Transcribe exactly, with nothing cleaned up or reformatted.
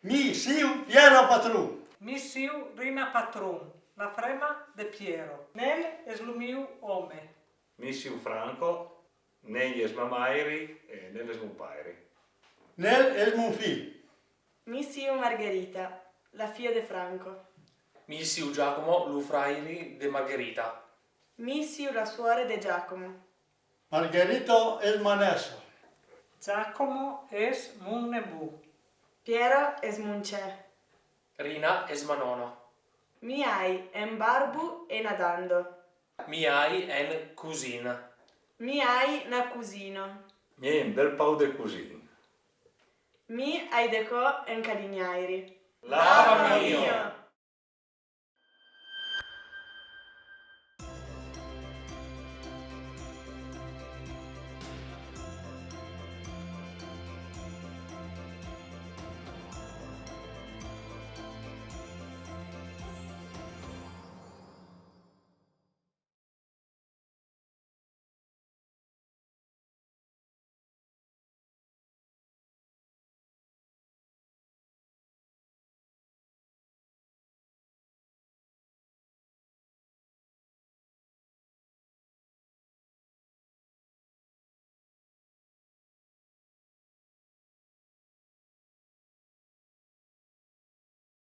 Mi siu Pièra patron. Mi siu Rina patron, la frema de Pièro. Nel es lo miu òme. Mi siu Franco, Nel es ma mairi e Nel es mon pairi. Nel es mon filh. Mi siu Margherita, la fia de Franco. Mi siu Giacomo, lo frairi de Margherita. Mi siu la suore de Giacomo. Margherita es ma nessa. Giacomo es mon nebot. Pièro es mon chè. Rina es ma nòna. Mi ai en barbo e na dando. Mi ai en cosina. Mi ai na cosina. Mi ai un bel pauc de cosin. Mi ai de cò en calinhairi. La familha!